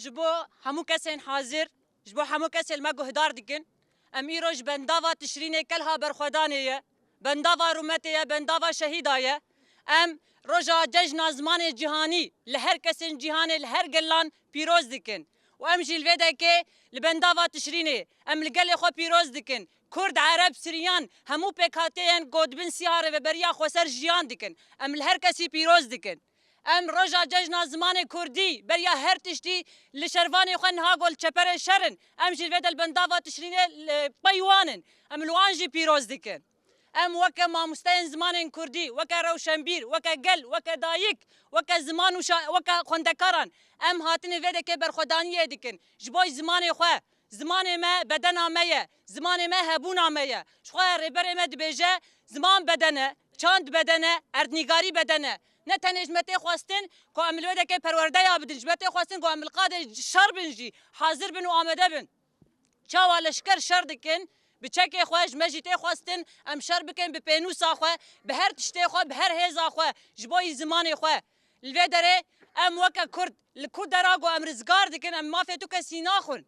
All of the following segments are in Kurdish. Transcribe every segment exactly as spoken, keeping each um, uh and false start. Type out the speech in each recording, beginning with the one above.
Ji bo hemû kesên hazir, ji bo hemû kesên me guhdar dikin, em îro ji bendava Tişrînê Kelha Berxwedanê ye, bendava rûmetê ye, bendava şehîda ye. Em roja cejna zimanê cîhanî li her kesên cîhanê, li her gelan pîroz dikin. Û em jî li vê dekê li bendava Tişrînê em li gelê xwe pîroz dikin. Kurd, Ereb, Siryan, hemû pêkhateyên ku di bin sîya rêveberiya xweser jiyan dikin. Em li her kesî pîroz dikin. Em roja cejna zimanê kurdî beriya her tiştî li şervanê xwe niha ku li çeperê şer in. Em jî li vê de li bendava Tişrînê li pey wan in. Em li wan jî pîroz dikin. Em weke mamosteyên zimanên kurdî, weke rewşenbîr, weke gel, weke dayik, weke ziman û şa-, weke xwendekaran, em hatinê vê dekê berxwedaniyê dikin. Ji bo zimanê xwe, zimanê me bedena me ye, zimanê me hebûna me ye. Ji xwe rêberê me dibêje, ziman bedene, çand bedene, erdnîgarî bedene. Ne tenê ji me tê xwestin ku em li wê dekê perwerdeya bidin, ji me tê xwestin ku em li qadê şer bin jî, hazir bin û amade bin. Çawa leşker şer dikin, bi çekê xwe ji me jî tê xwestin em şer bikin, bi pênûsa xwe, bi her tiştê xwe, bi her hêza xwe, ji bo yî zimanê xwe. Li vê derê em weke Kurd, li ku dera ku em rizgar dikin, em mafê tu kesî naxwin.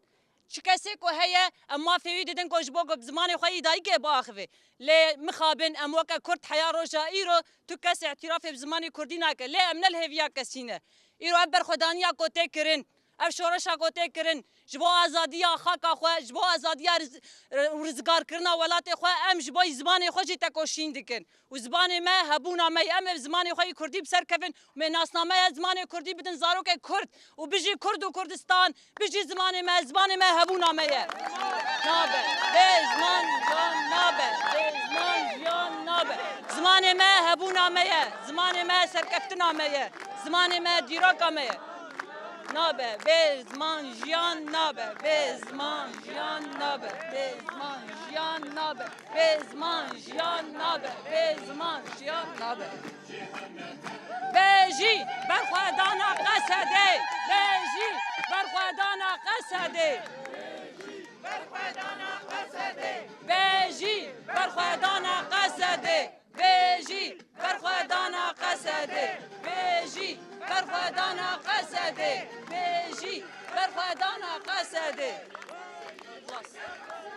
Çi kesê ku heye, em mafê wî didin ku ji bo ku bi zimanê xwe yî dayikê biaxive. Lê mixabin em weke Kurd heya roja îro tu kes îtirafê bi zimanê Kurdî nake. Lê em ne li hêviya kesî ne. Îro ev berxwedaniya ku tê kirin, ev şoreşa ku tê kirin, ji bo azadiya xaka xwe, ji bo azadiya riz-, û rizgarkirina welatê xwe, em ji bo zimanê xwe jî tekoşîn dikin. Û zimanê me hebûna me ye. Em ê zimanê xwe yî kurdî bi ser kevin û mênasnameya zimanê kurdî bidin zarokê kurd. Û bijî Kurd û Kurdistan, bijî zimanê me, zimanê me hebûna me ye. Nabe, bê ziman jiyan nabe, bê ziman jiyan nabe. Zimanê me hebûna me ye, zimanê me serkeftina me ye, zimanê me dîroka me ye. Nabe, bê ziman jiyan nabe, bê ziman jiyan nabe, bê ziman jiyan nabe, bê ziman jiyan nabe, bê ziman jiyan nabe. Bê jî berxwedana Qesedê, bê jî berxwedana Qesedê. Bê jî berxwedana Qesedê. Bê jî berxwedana Qesedê. Bê jî berxwedana Qesedê. Bê jî berxwedana Qesedê.